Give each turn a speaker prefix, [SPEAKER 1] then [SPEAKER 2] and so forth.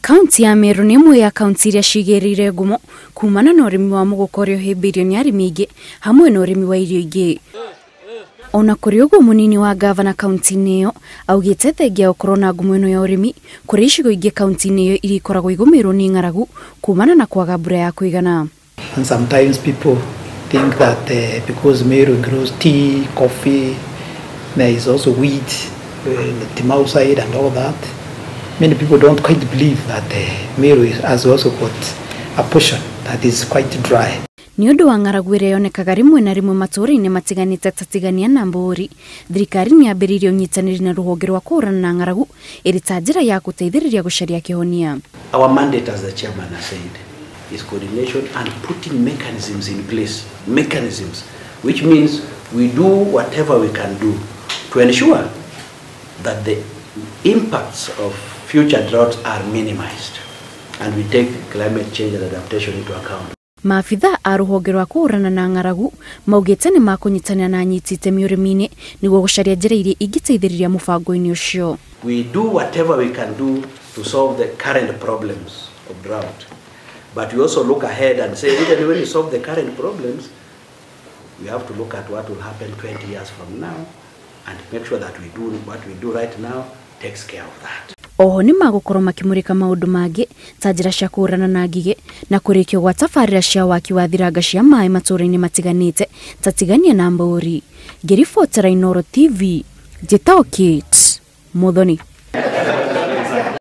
[SPEAKER 1] Kaunti ya Meru nĩ ĩmwe ya kaunti iria cigĩrĩire ngumo kumana na ũrĩmi wa mũgũka ũrĩa ũhĩmbĩirio nĩ arĩmi aingĩ hamwe na ũrĩmi wa irio ingĩ. Ona kũrĩ ũguo, mũnini wa gavana kaunti-inĩ ĩyo augĩte thengia gũkorwo na ngumo ĩno ya ũrĩmi, kũrĩ icigo ingĩ kaunti-inĩ ĩyo iria ikoragwo igũmĩirwo nĩ ng'aragu kumana na kwaga mbura ya kũigana.
[SPEAKER 2] And sometimes people think that because Meru grows tea, coffee, there is also wheat in the Timau side and all that. Many people don't quite believe that Meru has also got a portion that is quite dry.
[SPEAKER 1] Nĩ ũndũ wa ng'aragu ĩrĩa yonekaga rĩmwe na rĩmwe matũũra-inĩ matiganĩte ta Tigania na Mbũri, thirikari nĩ yambĩrĩirie ũnyitanĩri na rũhonge rwa kũhũrana na ng'aragu ĩrĩ ta njĩra ya gũteithĩrĩria gũcaria kĩhonia.
[SPEAKER 3] Our mandate, as the chairman has said, is coordination and putting mechanisms in place. Mechanisms, which means we do whatever we can do to ensure that the impacts of future droughts are minimized, and we take climate change and adaptation into account.
[SPEAKER 1] Maabitha a rũhonge rwa kũhũrana na ng'aragu maugĩte nĩ makũnyitanĩra na anyiti itemi ũrĩmi-inĩ nĩguo gũcaria njĩra iria ingĩteithĩrĩria mũbango-inĩ ũcio.
[SPEAKER 3] We do whatever we can do to solve the current problems of drought. But we also look ahead and say, even when we solve the current problems, we have to look at what will happen 20 years from now and make sure that we do what we do right now takes care of that.
[SPEAKER 1] Oho nĩ magũkorwo makĩmũrĩka maũndũ mangĩ ta njĩra cia kũhũrana na ngigĩ na kũrĩkio gwa tabarĩra cia waki wa thiranga cia maĩ matũũra-inĩ matiganĩte ta Tigania na Mbũri. Ngĩribotera Inooro TV, njĩtagwo Kate Muthoni.